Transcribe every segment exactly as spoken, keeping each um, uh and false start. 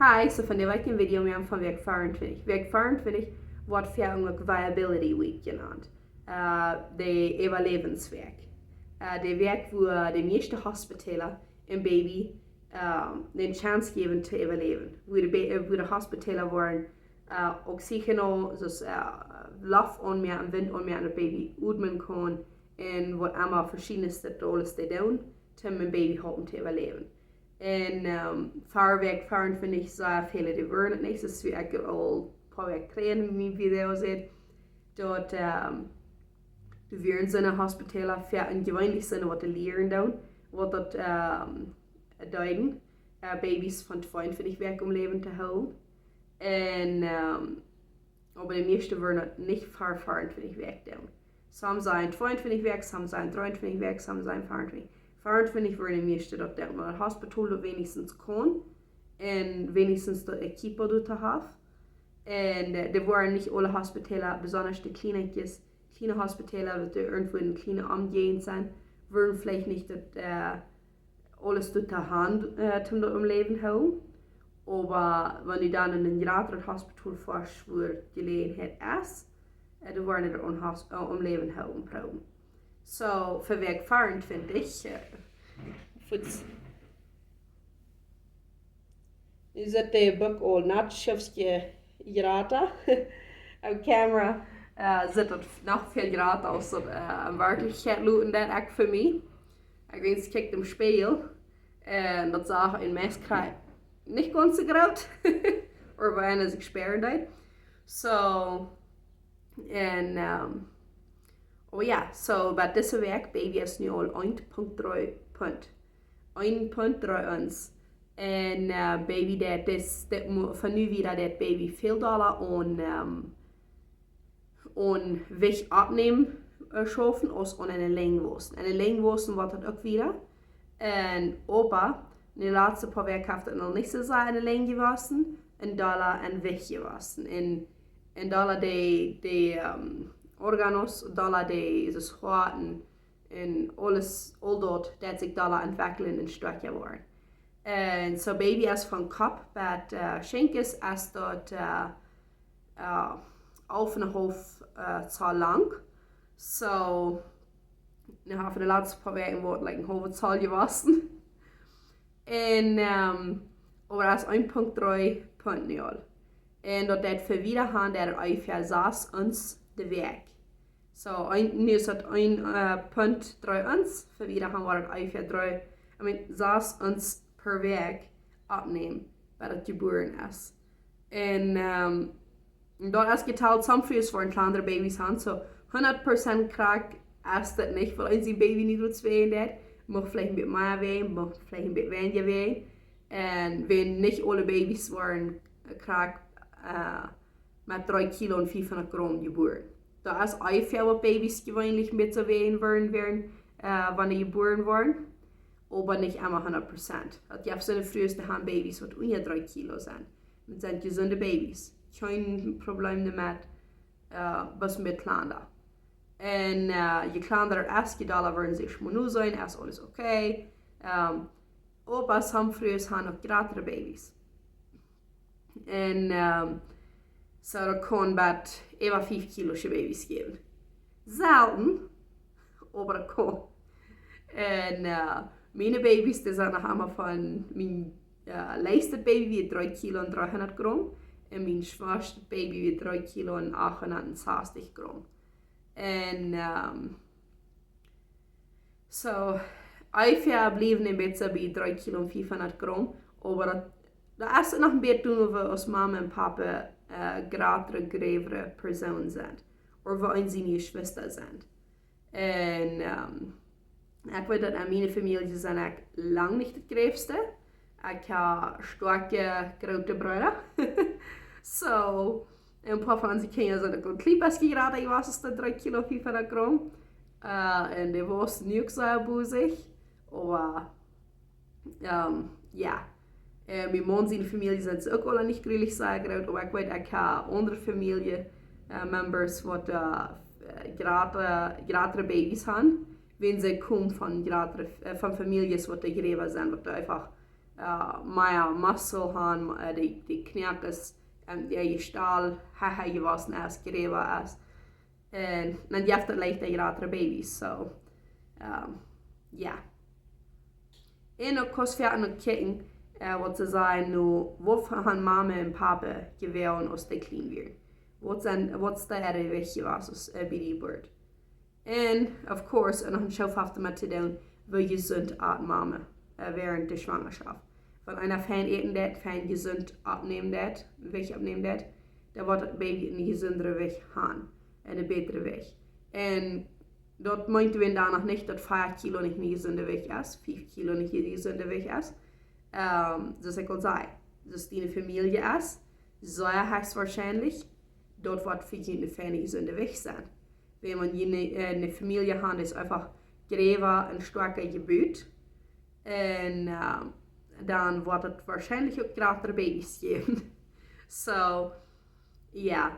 Hi, so vondoag woa ekj een Video moaken von Wäakj veeruntwintich. Wäakj veeruntwintich woat uk Viability Week jenant. Äh, de Äwaläwenswäakj. Äh, de Wäakj wua de mieeschte Hospitaler een Baby, äh, de Chance jäwen to äwaläwen. Wua de, Ba- äh, wua de Hospitaler woaren, äh, oxygen, soo aus, äh, Loft aunmoaken, Wint aunmoaken, daut Baby odmen kaun. Un waut emma veschiednet aules to doonen, om een Baby halpen to äwaläwen. Un, ähm, ver Wäakj veeruntwintich, sea väle, dee wullen daut nich, soo aus ekj aul een poa Wäakj trigj en mien Video säd, daut, ähm, doa wieren soone Hospitaler fa een jeweenlich soone waut lieren doonen, waut daut, ähm, deeden, äh, Babys von tweeuntwintich Wäakj aum Läwen to hoolen. Un, ähm, oba de mieeschte wullen daut nich ver veeruntwintich Wäakj doonen. Some sajen tweeuntwintich Wäakj, some sajen dreeuntwintich Wäakj, some sajen veeruntwintich. Veeruntwintich wullen de mieeschte daut doonen, wiels daut Hospital daut weens kaun un weens daut equipo doatoo haft. Un, äh, doa woaren nich aule Hospitaler, besonda de Klinikjes, kjliene Hospitaler, waut doa irjentwua en kjliene Omjäajent sent, wullen veleicht nich daut, äh, aules doatoo han, äh, om daut aum Läwen hoolen. Oba wan du dan en een jratret Hospital foascht, wua de Jeläajenheit es, äh, doa woaren dee daut aum Hos-, äh, aum Läwen hoolen proowen. So, ver Wäakj veeruntwintich, äh, fuaz. Nu sitt de Buck aul nat schiffske jrata. Opp Kamera, äh, sitt daut noch väl jrata aus daut, äh, en Werkjlichkjeit luten deit, uk fa mie. Ekj weens, kjikj em Spieejel. Un daut sach een Mess krakjt nich gaunz soo groot. Ooda woo eena sikj spieren deed. So, un, ähm, oh jo, so, bie dise Wäakj, Baby es nu aul een Punkt dree Punt. Een Punt dree Ons. Un, äh, Baby deit dis, dit mo-, von nu wieda deit Baby väl dolla aun, ähm, aun Wicht oppnämen, äh, schaufen aus aun eene Lenj wausen. Eene Lenj wausen woat daut uk wieda. Un oba, en de latste poa Wäakj haft daut noch nich soo sea aun de Lenj jewossen, un dolla aun Wicht jewossen. Un, un dolla de, de, ähm, Organos, dolla de, daut Hoat un, un aules, aul daut, daut sikj dolla entwekjelt un stoakja woat. Un so Baby es von Kopp bat, äh, Schenkjes es daut, äh, äh, alf un een haulf, äh, Zoll lang. So, nu haft de latste poa Wäakj woat, like, een haulf Zoll jewossen. Un, ähm, oba daut es een Punkt dree Punt nu aul. Un daut deit ver wieda gonen, daut es onjefäa sas Ons de Wäakj. So, een, nu es daut een, äh, Punt dree Ons, ver wieda gonen woat daut onjefäa dree, I mean, sas Ons per Wäakj oppnämen, bat daut jebuaren es. Un, ähm, daut es jetalt, some Frues woaren kjlandre Babys han, so hundat Prozent krakjt es daut nich, wiels eena sien Baby nich goot ween deit, mucht veleicht een bät mea ween, mucht veleicht een bät weinja ween. Un wan nich aule Babys woaren krakjt, äh, met dree Kilo un fiefhundat Gram jebuaren. Daut es onjefäa waut Babys jeweenlich met soo ween woaren, woaren, äh, wan dee jebuaren woaren. Oba nich emma hundat Prozent. Daut jeft soone Frues, dee han Babys waut unja dree Kilo sent. Daut sent jesunde Babys. Kjeen Probleem doamet, äh, waut met kjlandre. Un, äh, je kjlandra daut es, je dolla woaren see schmono sennen, es aules okay. Ähm, oba some Frues han uk jratre Babys. Un, ähm, so daut kaun bat äwa fief Kilo Babys jäwen. Selten, oba daut kaun. Un, äh, miene Babys, dee sent noch emma von, mien, äh, leichtet Baby wia dree Kilo un dreehundat Gram. Un mien schwoastet Baby wia dree Kilo un achthundat un sastich Gram. Un, ähm, so, onjefäa bliewen een bät bie dree Kilo un fiefhundat Gram, oba daut, daut es noch een bät doano, woo aus Mama un Papa, äh, jratre, jratre Persoonen sent, ooda woo eena siene Jeschwista sent. Un, ähm, ekj weet daut en miene Famielje sie ekj lang nich daut jratre. Ekj hab stoakje, groote Breeda. So, een poa von onse Kjinja sent uk een kjlien bät jrata, ekj weet nich, daut dree Kilo fiefhundat Gram. Äh, un dee wia nu uk soo bosich. Oba, ähm, jo. Äh, mien Maun siene Famielje sent uk aula nich jreslich sea groot, oba ekj weet, ekj hab aundre Famielje, äh, Members waut, äh, jratre, jratre Babys han. Wan see komen von jratre, äh, von Famieljes waut doa jräwa sent, waut doa eefach, uh, mea muscle han, uh, de, de Knoakes, um, de Jestalt, hecha jewossen es, jräwa es. Un dan jeft daut leichta jratre babies, so, um, yeah. Un uk kost foaken uk kjikjen, uh, waut see sajen nu, woo han Mama un Papa jewonen aus dee kjlien wieren. Waut sent, waut es de Erre wajch jewast aus, uh, bie de Jeburt. Un, of course, un noch een Schoof haft doamet to doonen, woo jesunt at Mama, uh, während de Schwangerschaft. Wan eena fein äten deit, fein jesunt oppnämen deit, Jewicht oppnämen deit, dan woat daut Baby een jesundret Jewicht han, un een bätret Jewicht. Un daut meent dan noch nich, daut fief Kilo nich een jesundet Jewicht es, fief Kilo nich een jesundet Jewicht es. Um, soo aus ekj aul säd, soo aus diene Famielje es, sea huachstwoarschienlich, daut woat fa junt een fein jesundet Jewicht sennen. Wan jie ne, uh, ne Famielje han, dee es eefach jräwa un stoakja jebut. Un, uh, dan woat daut woarschienlich uk jratre babies jäwen. So, yeah.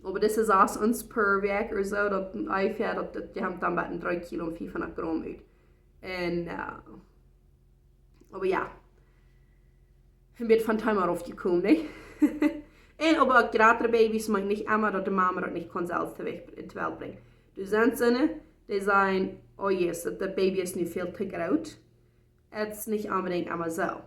Oba dit es aus ons per Wäakj ooda soo, daut een Ei, daut, daut, dee haben dan bie een dree Kilo un fiefhundat Gram ut. Un, uh, oba yeah. Een bät von Thema aufjekomen, nä? Un oba uk jratre babies meent nich emma, daut de Mama daut nich kaun selfst to Welt, to Welt brinjen. Doa sent soone, dee sajen, oh yes, daut, daut Baby es nu väl to groot. Daut es nich onbedinjt emma soo.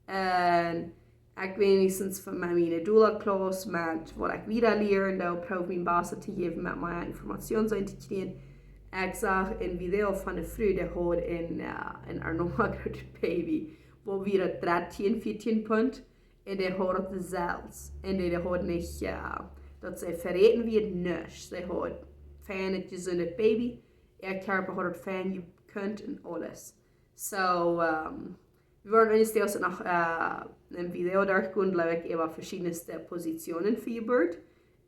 Un ekj weens von miene Doula-Klauss, met waut ekj wieda lieren, doa proow mien Bastet to jäwen, met mea Information soo to kjrieen. Ekj sach een Video von ne Fru, dee haud een, uh, een enorm grootet Baby, waut wia daut, dartieen, vieetieen Punt. Un dee haud daut selfst. Un dee, dee haud nich, uh, daut see veräten wia, nuscht. See haud fein jesundet Baby. Äa Kjarpa haud daut fein jekunt un aules. So, um, wie woaren eenes Doags noch, uh, een Video derchgonen, jleew ekj, äwa veschiedne Positionen fa Jeburt.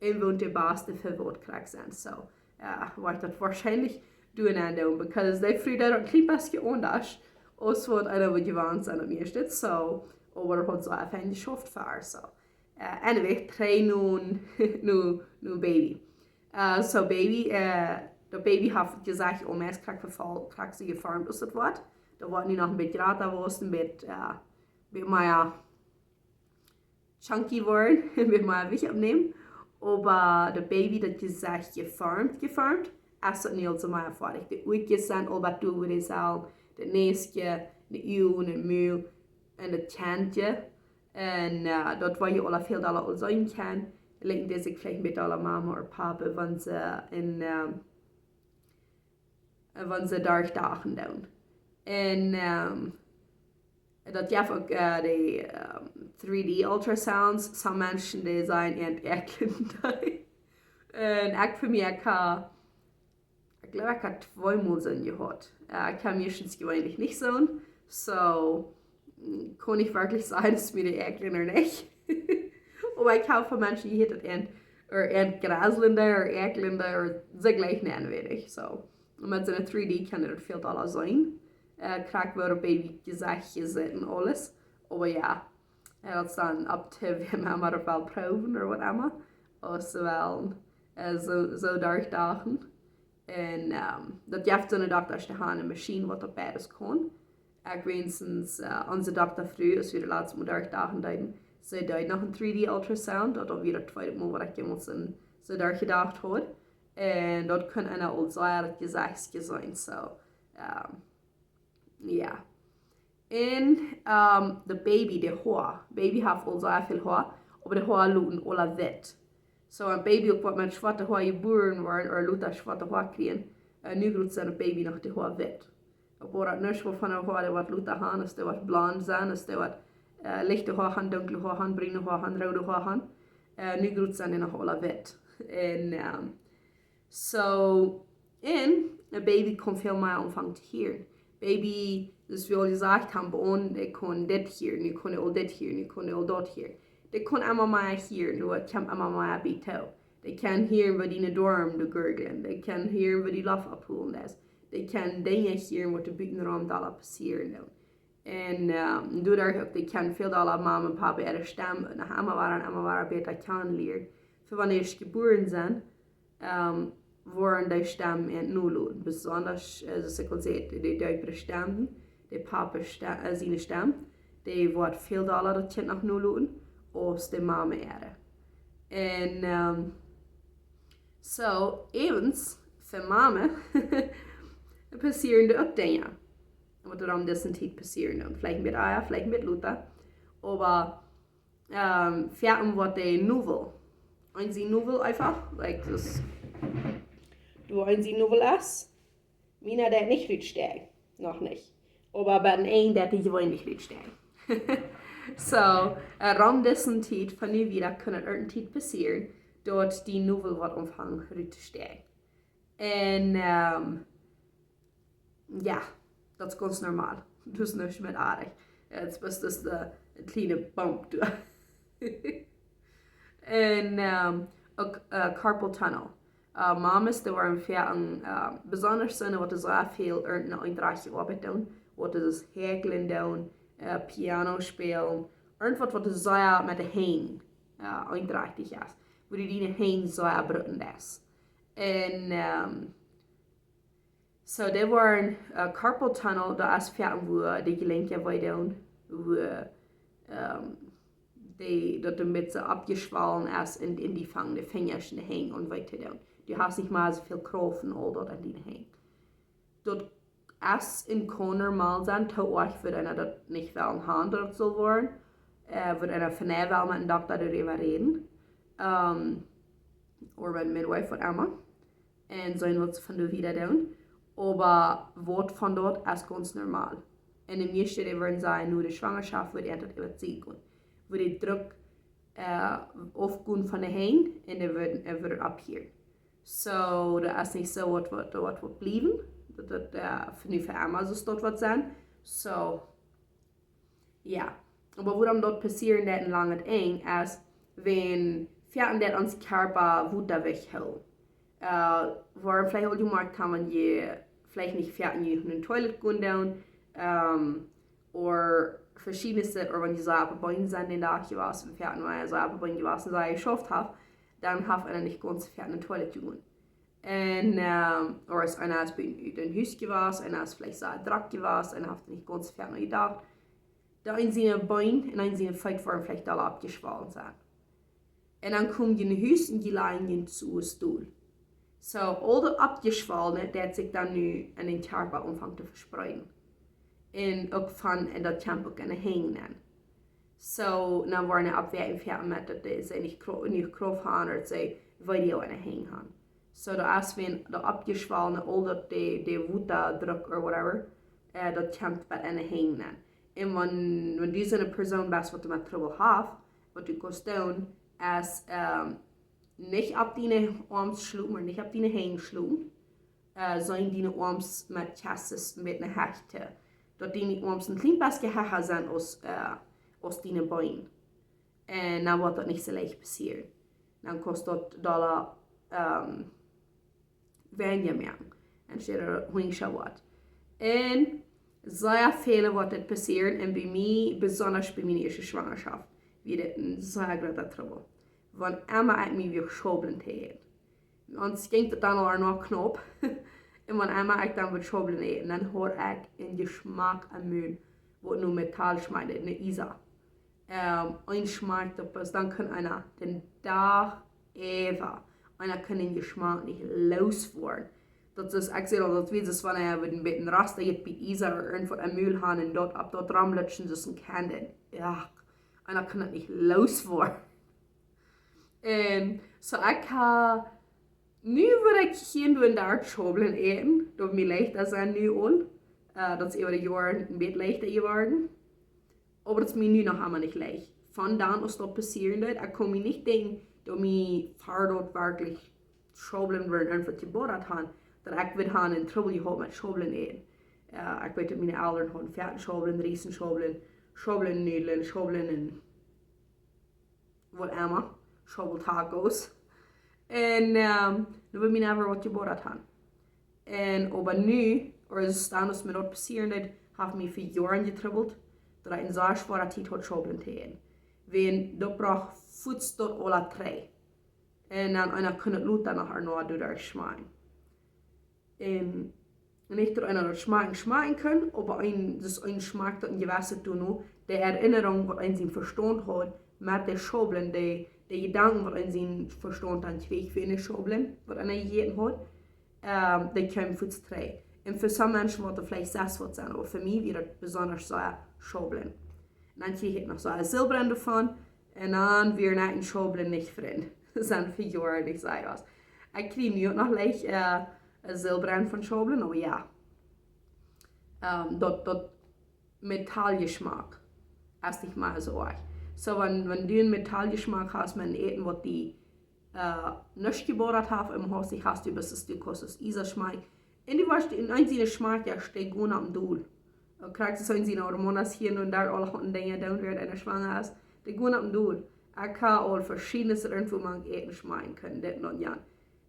Un waut de baste fa waut krakjt sent. So, uh, woat daut woarschienlich doa aundoonen, because dee Fru deed daut een kjlien bät aundasch aus waut eena wudd jewant sennen opp mie. So, oba daut haud see fein jeschauft fa äa, so. Uh, anyway, trigj no, no, no Baby. Uh, so Baby, uh, daut Baby haft jesajcht, oh, mie es krakjt vefoll, krakjt soo jeformt aus daut woat. Daut woat nu noch een bät jrata woaren, een bät, uh, bät mea chunky woaren, een bät mea Jewicht oppnämen. Oba daut Baby, daut jesajcht jeformt, jeformt, es daut nu aul soo mea foadich. De Uagen sent aul waut doa, wua dee sellen, daut Näsje, de Uagen, de Mul, un daut Kjantje. Un, uh, daut woa jie aula väl dolla aul seenen kjennen. Likjt dee sikj veleicht met äare Mama ooda Papa, wan see een, um, wan see doa Dachen doonen. Un, um, daut jeft uk, uh, de, um, three D ultrasounds. Some Menschen, dee sent ea äakjlent. Un ekj fa mie, ekj ha Ekj jleew, ekj ha twee mol soon jehaut. Uh, ekj ha meistens jeweenlich nich soon. So, mm, kaun ekj werkjlich sajen, es mie de äakjlent nich. Oba ekj ha von Menschen jehiat, daut ent, ooda ent jraslende, ooda äakjlende, ooda see jlikjen ent weinich. So, un met soone three D kaun daut väl dolla sennen. Uh, krakjt woo daut Baby Jesecht sitt un aules. Oba jo, uh, daut es dan up to wäa mau daut well proowen ooda waut emma. Aus see wellen, uh, soo, soo derchdachen. Un, um, daut jeft soone Doktasch, dee han eene Maschien, waut daut beides kaun. Ekj weens, uh, onse Dokta Fru, aus wie daut latste Mol derchdachen deeden, see deed noch een three D ultrasound, daut wia daut tweede Mol, waut ekj jemols soo derchjedacht haud. Un daut kunn eena aul seenen, daut Jesecht seenen. So, um, jo. Un, um, daut Baby, de Hoa. Baby haft aul sea väl Hoa, oba de Hoa loten aula witt. So, een Baby uk waut met schwoate Hoa jebuaren woat, ooda lota schwoate Hoa kjrieen, uh, nu groot sent daut Baby noch de Hoa witt. Oba daut nuscht waut von de Hoa, dee waut lota han, es dee waut blond sent, es dee waut, uh, lichte Hoa han, dunkle Hoa han, brune Hoa han, roode Hoa han. Uh, nu groot sent dee noch aula witt. Un, um, so, un een Baby kaun väl mea aunfangen to hieren. Baby, soo aus wie aul jesajcht haben, bie ons, dee kaun dit hieren, nu kaun dee aul dit hieren, nu kaun dee aul daut hieren. Dee kaun emma mea hieren, doa kjemt emma mea bie too. Dee kaun hieren, woo diene Doarm doa gurglen. Dee kaun hieren, woo dee Loft aufholen es. Dee kaun Dinja hieren, waut doa buten rom dolla passieren doonen. Un, um, doaderch uk, dee kaun väl dolla Mama un Papa äare Stemm noch emma wada un emma wada bäta kjanen lieren. Fa wan dee jebuaren sent, um, woaren dee Stemmen ent nu loten. Besondasch, uh, soo aus ekj aul säd, de, de deepre Stemmen, de Papa Ste-, uh, siene Stemm. dee woat väl dolla daut Kjint noch noloten aus de Mame äare. Un, ähm, so, äwent, fa Mame passieren doa uk Dinja, waut rom dise Tiet passieren doonen. Veleicht een bät ea, veleicht een bät lota. Oba, ähm, foaken woat de Nowel, een sien Nowel eefach, like, daut, du, een sien Nowel es, miena deit nich rutstäakjen, noch nich. Oba bie een deit dee jeweenlich rutstäakjen. So, äh, rom dise Tiet, von nu wieda, kaun et irjent Tiet passieren, daut dien Nowel woat aunfangen ruttostäakjen. Un, ähm, jo, daut es gaunz normal. Daut es nuscht met oajch. Jo, daut es bloos, daut es de kjliene Bump doa. Un, ähm, uk, äh, carpal tunnel. Äh, Mames, dee woaren foaken, äh, besonda soone, waut sea väl irjent eene Oabeit doonen, waut see häkjlen doonen, äh, Piano spälen, irjentwaut, waut sea met de Henj, äh, einträchtich es, wua du diene Henj sea brucken deist. Un, ähm, so, dee woaren, äh, carpal tunnel, daut es foaken, wua de Jelenkja wee doonen, wua, ähm, dee, daut een bät oppjeschwollen es un, un dee fangen de Finjasch un de Henj aun wee to doonen. Du hast nich mea soo väl Krauft un aul daut aun diene Henj. Daut es een, kaun normal sennen, too oajch wudd eena daut nich wellen haben, daut daut saul woaren. Äh, wudd eena vondoag wellen met een Dokta doaräwa räden. Ähm, ooda met een Midwife, waut emma. Un seenen, waut see von doa wieda doonen. Oba waut von daut es gaunz normal. Un de mieeschte, dee wudden sajen, no de Schwangerschaft woat eent daut äwa sikj gonen. Woat de Druck, äh, aufgonen von de Henj un dee woat, äh, woat aufhieren. So, daut es nich soo waut, waut, waut, waut bliewen. Daut, daut, äh, fa nu fa emma soo daut woat sennen. So, jo. Oba wuarom daut passieren deit en langet Enj es, wan foaken deit ons Kjarpa Wota wajchhoolen. Äh, wuarom veleicht aul jemoakjt haben, wan jie veleicht nich foaken jenuach en de Toilet gonen doonen, ähm, ooda veschiedne Dinja, ooda wan jie sea opp de Been sent dän Dach jewast, un foaken wan jie sea opp de Been jewast un sea jeschauft haben, dan haft eena nich gaunz foaken en de Toilet jegonen. Un, ähm, ooda es eena es bie, ut dän Hus jewast, eena es veleicht sea drock jewast, eena haft nich gaunz foaken jedocht. Daut eent siene Been un eent siene Feet woaren veleicht aul oppjeschwollen sennen. Un dan kjemt jie no Hus un jie lajen jie en soo Stool. So, aul daut Oppjeschwollne, daut sikj dan nu en dän Kjarpa aunfangt to vespreeden. Un uk von, un daut kjemt uk en de Henj aun. So, dan woaren dee opp Wäakjen foaken met daut dee, see nich Kro-, nich Krauft haben, ooda see Wee en de Henj haben. So, daut es wan daut oppjeschwollne, aul daut de, de Wotadruck or whatever, äh, daut kjemt bat en de Henj aun. Un wan, wan du soone Persoon best, waut doamet Trubbel haft, waut du kaust doonen, es, ähm, nich opp diene Oarms schlonen, ooda nich opp diene Henj schlonen, äh, sondern diene Oarms met Kjesses met ne Hechte. Daut diene Oarms een kjlien bät hecha sent aus, äh, aus diene Been. Un dan woat daut nich soo leicht passieren. Dan kaust daut dolla, ähm, weinja moaken. Un stell die daut hinja waut. Un sea väl woat dit passieren. Un bie mie, besonda bie miene ieeschte Schwangerschaft, wia dit een sea groota Trubbel. Wan emma ekj mie wia schaublen to äten. Ons jinkj daut dan aul noch knaup. Un wan emma ekj dan wudd schaublen äten, dan haud ekj een Jeschmack em Mul, waut no Metall schmakjt, no Iesa. Ähm, een Jeschmack, daut es, dan kaun eena dän Dach äwa, eena kaun dän Jeschmack nich looswoaren. Daut es, ekj saj aul, daut wia soo, wan eena wudd een bät Rasta bie Iesa ooda irjentwaut em Mul haben un daut opp daut romlutschen, daut es een Kandel. Jo, eena kaun daut nich looswoaren. Un so ekj ha, nu wudd ekj hia un doa schaublen äten, daut mie leichta es nu aul. Äh, daut es äwa de Joaren een bät leichta jeworden. Oba daut es mie nu noch emma nich leicht. Von dan aus daut passieren deed, ekj kaun mie nich denkjen, daut mie ver daut werkjlich schaublen wudden irjentwaut jeboddat haben, daut ekj wudd haben een Trubbel jehaut met schaublen äten. Äh, ekj weet daut miene Elren hauden foaken schaublen, Riesenschaublen, schaublen Nudlen, schaublen un waut emma, Schaubeltacos. Un, ähm, dan wudd mie never waut jeboddat haben. Un oba nu, ooda es dan aus mie daut passieren deed, haft mie fa Joaren jetrubbelt, daut ekj eene sea schwoare Tiet haud schaublen to äten. Wan daut brocht fuaz daut aula trigj. Un dan eena kaun daut lota noch ea noch doaderch schmakjen. Un nich daut eena daut schmakjen, schmakjen kaun, oba een, daut een schmakjt daut een jewesset Deel no, de Erinnerung waut een sien Vestaunt haud, met de Schaublen, de, de Jedanken waut een sien Vestaunt dan kjrieech fa de Schaublen waut eena jejäten haud, ähm, dee kjeemen fuaz trigj. Un fa some Menschen woat daut veleicht sest waut sennen, oba fa mie wia daut besonda sea Schaublen. Un dan kjrieech ekj noch soo een Silbrand doavon, un dan wia ekj un Schaublen nich Frind. Daut sent fa Joaren nich soo aus. Ekj kjrieech nu uk noch leicht, äh, een Silbrand von Schaublen, oba jo. Ähm, daut, daut Metalljeschmack es nich mea soo oajch. Soo, wan, wan du een Metalljeschmack hast met een Äten waut die, äh, nuscht jebaudat haft, un hast die, hast du bloos, du kaust Iesa schmakjen. Un du woascht en een siene Schmack, jo, steit gonen aum Dol. Uk krakjt soo een siene Hormonen hia un doa aule Dinja doonen, wäarent eena schwanga es. Dee gonen aum Dol. Ekj hab aul veschiedne Sorten von Äten schmakjen kunt, dit un jant.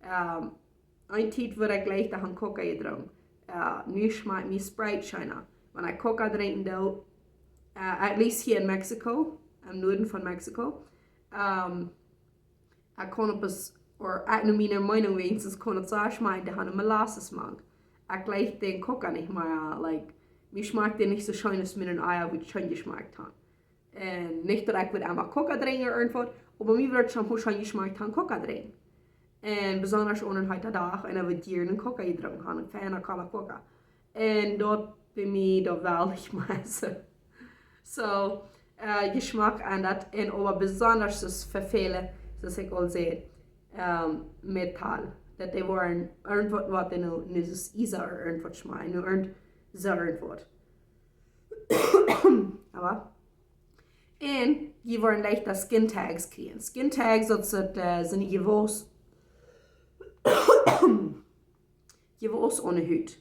Ähm, Eene Tiet wort ekj leicht aun Coca jedrunken. Äh, nu schmakjt mie Sprite scheena. Wan ekj Coca drinkjen doo, äh, at least hia en Mexiko, em Nuaden von Mexiko, ähm, ekj kaun opp es, or ekj, no miene Meenunk weens, kaun et soo schmakjen, dee haben Molasses mank. Ekj leicht dän Coca nich mea, like, mie schmakjt dee nich soo scheen aus miene Eia, woo dee scheen jeschmakjt haben. Un nich daut ekj wudd emma Coca drinkjen ooda irjentwaut, oba mie wudd et scheen, scheen jeschmakjt haben Coca drinkjen. Un besonda aun een heeta Dach, un dan wudd ekj jieren Coca jedrunken haben, een feina kala Coca. Un daut bie mie, daut well ekj mea soo. Soo, äh, Jeschmack endat, un oba besonda daut fa väle, soo aus ekj aul säd, ähm, Metall. Daut dee woaren irjentwaut, waut dee nu, nu es Iesa ooda irjentwaut schmakjen, nu irjent, soo irjentwaut. Oba. Un dee woaren leicht skin tags kjrieen. Skin tags, daut sent, äh, sent Jewos, Jewos aun de Hut.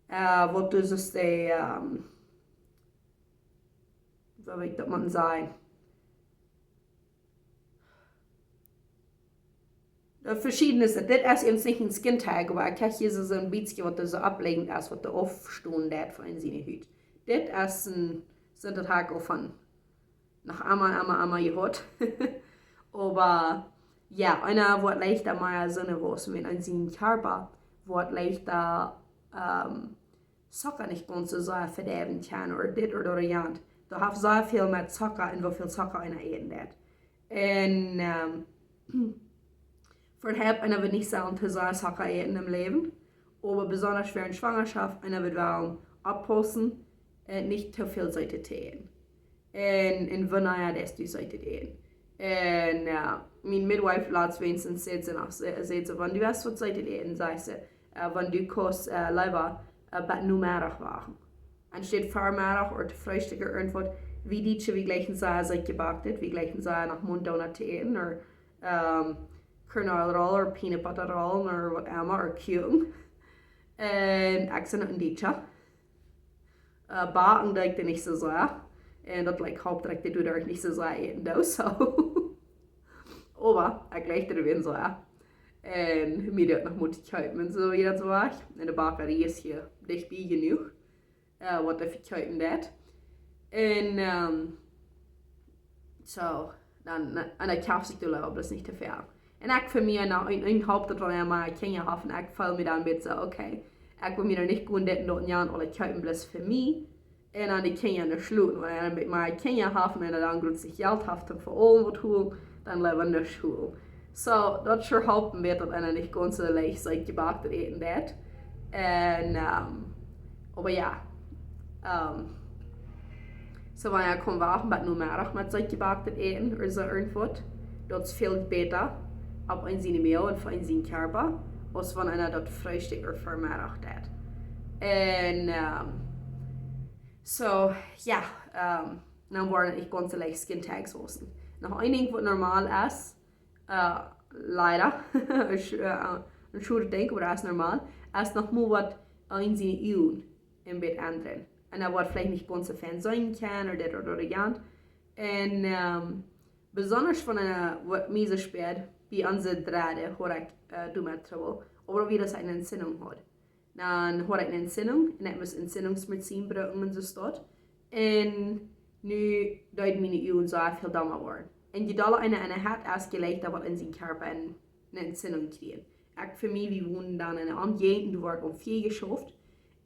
Äh, waut dus es dee, ähm, woo well ekj daut mau sajen? Daut veschiedne es. Dit es ieescht nich een skin tag, oba ekj hab hia soo, soo een bät waut doa soo oppleijent es, waut doa aufstonen deit fa een siene Hut. Dit es een, sent daut hab ekj aul von noch emma, emma, emma jehaut. Oba jo, eena woat leicht mea soo een Wos, wan een sien Kjarpa woat leicht, ähm, Zucka nich gaunz soo sea vedreiwen kaun, ooda dit ooda daut jant. Daut haft sea väl met Zucka un woo väl Zucka eena äten deit. Un, ähm, fa eena wudd nich sellen too sea Zucka äten em Läwen, oba besonda wäarent Schwangerschaft, eena wudd wellen oppaussen, äh, nich too väl Seetet to äten. Un, un wanea deist du Seetet äten? Un, äh, miene Midwife latst weens säd see noch, säd, säd see, wan du hast waut Seetet äten, sajcht see, äh, wan du kaust, äh, leewa, äh, bat Nomeddach wachten. Enne Städ Vemeddach ooda Freestikj ooda irjentwaut, wie Dietsche, wie jleichen sea seet jebacktet, wie jleichen sea noch Mondonut to äten, ooda, ähm, Kernel Roll ooda Peanut Butter Roll ooda whatever, ooda Kuaken. Un ekj sie een Dietscha. Äh, backen doo ekj dee nich soo sea. Un daut, like, halpt daut ekj dee doaderch nich soo sea äten doo, soo. Oba ekj jleich daut wan soo, jo. Un mie daut noch mott kjeepen un soo, woo daut soo wia. Un de Backerie es hia dicht bie jenuach, äh, waut dee vekjeepen deit. Un, ähm, soo, dan, un dan kjaf ekj doa leewa bloos nich too väl. Un ekj fa mie, nu, un, un halpt daut wan eena mea Kjinja haft, un ekj feel mie dan een bät soo, okay, ekj well mie doa nich gonen dit un daut un jant, aule kjeepen bloos fa mie. Un dan de Kjinja nich schloten, wan eena een bät mea Kjinja haft, un dan jrod sikj Jelt haft, om fa aulen waut to holen, dan leewa nich holen. Soo, daut sure halpt een bät daut eena nich gaunz soo leicht seet jebacktet äten deit. Un, ähm, oba jo, ähm, soo wan eena kaun wachten bat Nomeddach met seet jebacktet äten, ooda soo irjentwaut, daut es väl bäta opp een siene Moag un fa een sien Kjarpa, aus wan eena daut Freestikj ooda Vemeddach deit. Un, ähm, soo, jo, ähm, dan woaren et nich gaunz soo leicht skin tags woaren. Noch een Dinkj waut normal es, äh, leida, es, äh, een schwoaret Dinkj, oba daut es normal, es noch mau waut aun siene Uagen een bät endren. Un daut woat veleicht nich gaunz soo fein sennen kjennen, ooda dit ooda daut ooda jant. Un, ähm, besonda wan, äh, waut mie soo spieet, bie onse dredde haud ekj, äh, doamet Trubbel, oba daut wia daut see eene Entzündung haud. Dan haud ekj eene Entzündung un ekj must Entzündungsmedizin brucken un soo waut. Un nu deeden miene Uagen soo väl domma woaren. Un je dolla eena, eena haft, es je leichta woat aun sien Kjarpa eene, eene Entzündung kjrieen. Ekj fa mie, wie wonden dan en eene Omjäajent, doa wort aum Fia jeschauft.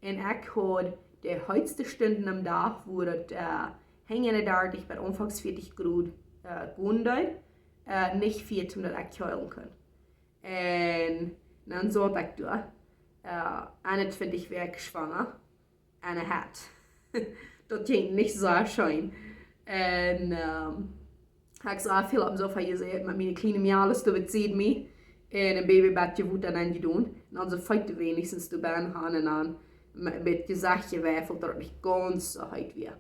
Un ekj haud de heetste Stunden aum Dach, wua daut, äh, hunjadartich bat aunfangs vieetich Grod, äh, gonen deed, äh, nich vieetich, daut ekj kjeelen kunn. Un dan saut ekj doa, äh, eenuntwintich Wäakj schwanga, un haud. Daut jinkj nich soo scheen. Un, ähm, ekj saut väl oppem Sofa jesäten met miene kjliene Mejal doa bie Sied mie. Un een Babybad jewat un dan jedonen. Un dan soo feet weens doa bie han un dan met, met Jesecht jewiefelt, daut daut nich gaunz soo heet wia.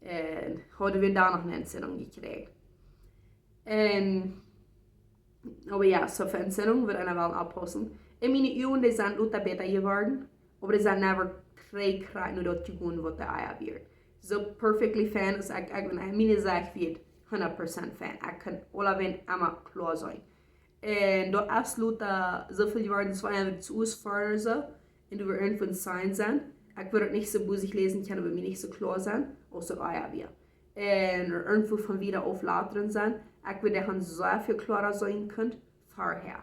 Un haud wie dan noch eene Entzündung jekjräajen. Un, oba jo, soo fa Entzündung wudd eena well oppaussen. Un miene Uagen, dee sent lota bäta jeworden, oba dee sent never trigj krakjt no daut jegonen waut de ea wieren. Soo perfectly fine aus ekj, ekj, miene Sicht wia hundat Prozent fine. Ekj kunn aulawäajen emma kloa seenen. Un daut es lota soo väl jeworden, daut wia eefach to us further soo. Un doa wia irjentwua een Sign sennen. Ekj wudd daut nich soo bosich läsen kjennen, oba mie nich soo kloa sennen aus daut ea wia. Un irjentwua von wieda auflatren sennen. Ekj wudd daut soo väl kloara seenen kunnen verhäa.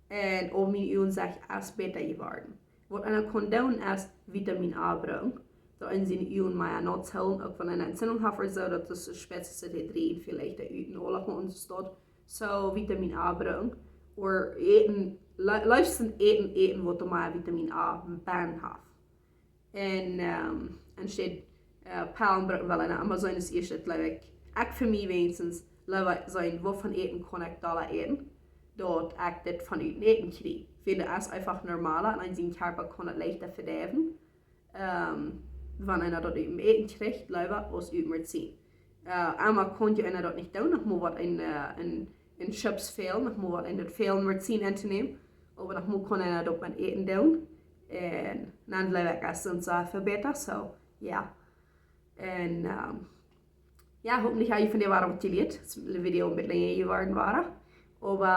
Un aul miene Uagen sent bäta jeworden. Waut eena kaun doonen es Vitamin A brucken. Daut eena siene Uagen mea notshoolen, uk wan eena Entzündung haft ooda soo, daut es Spezifische T dree veleicht de Uagen aula von ons staut. Soo Vitamin A brucken. Ooda äten, le-, leefst äten, äten waut mea Vitamin A bennen haft. Un, ähm, enne Städ, äh, Pellen brucken, wiels eena emma soo es, es daut, jleew ekj, ekj fa mie weens, leewa seenen, waut von Äten kaun ekj dolla äten, daut ekj dit von Äten, Äten kjrie. Wiels daut es eefach normaler un eena sien Kjarpa kaun daut leichta vedeiwen. Ähm, wan eena daut ut Äten kjricht, leewa aus ut Medizin. Äh, emma kaun je eena daut nich doonen, noch mol waut een, äh, een, een Chips fälen, noch mol waut een daut fälen Medizin auntonämen. Oba noch mol kaun eena daut met Äten doonen. Un dan jleew ekj, es daut soo väl bäta, soo, jo. Un, ähm, jo, hopentlich ha jie von dit wada waut jelieet. Es een Video een bät lenja jeworden wada. Oba,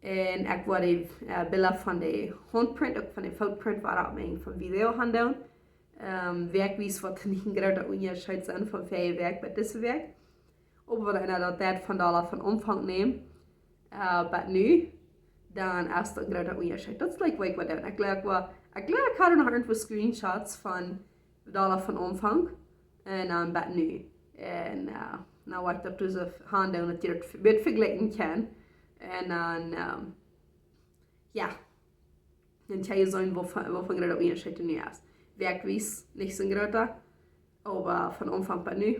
un ekj woa de, äh, Bilda von de Handprint, uk von de Footprint wada opp mien, von Video han doonen. Ähm, wäakjwies woat nich een groota Unjascheet sennen von väaje Wäakj bat dise Wäakj. Oba wan eena daut deit von doa von Aunfank nämen, äh, bat nu, dan es daut een groota Unjascheet. Daut es like, like, waut ekj, ekj jleew, waut, ekj jleew, ekj haud noch irjentwua Screenshots von doa von Aunfank un dan bat nu. Un, äh, nu woa ekj daut dise han doonen, daut jie daut wudd vejlikjen kjennen. Un dan, ähm, jo. Dan kjenn jie seenen, waut fa, waut fa een groota Unjascheet nu es. Wäakjwies nich soo een groota, oba von Aunfank bat nu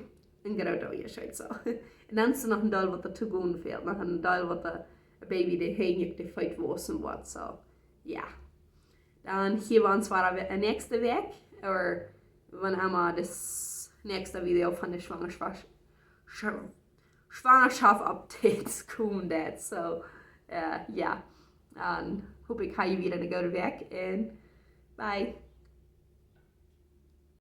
een groota Unjascheet, soo. Un dan es doa noch een Deel waut doa to gonen fält, noch een Deel waut de Baby de Henj, de Feet wausen woat, soo. Jo. Dan hia wie ons wada de näakjste Wäakj, ooda wan emma daut näakjste Video von de Schwangerschaft, Schw-, Schwangerschaft Updates komen deit. Soo, äh, jo. Dan hop ekj, ha jie wada eene goode Wäakj un bye.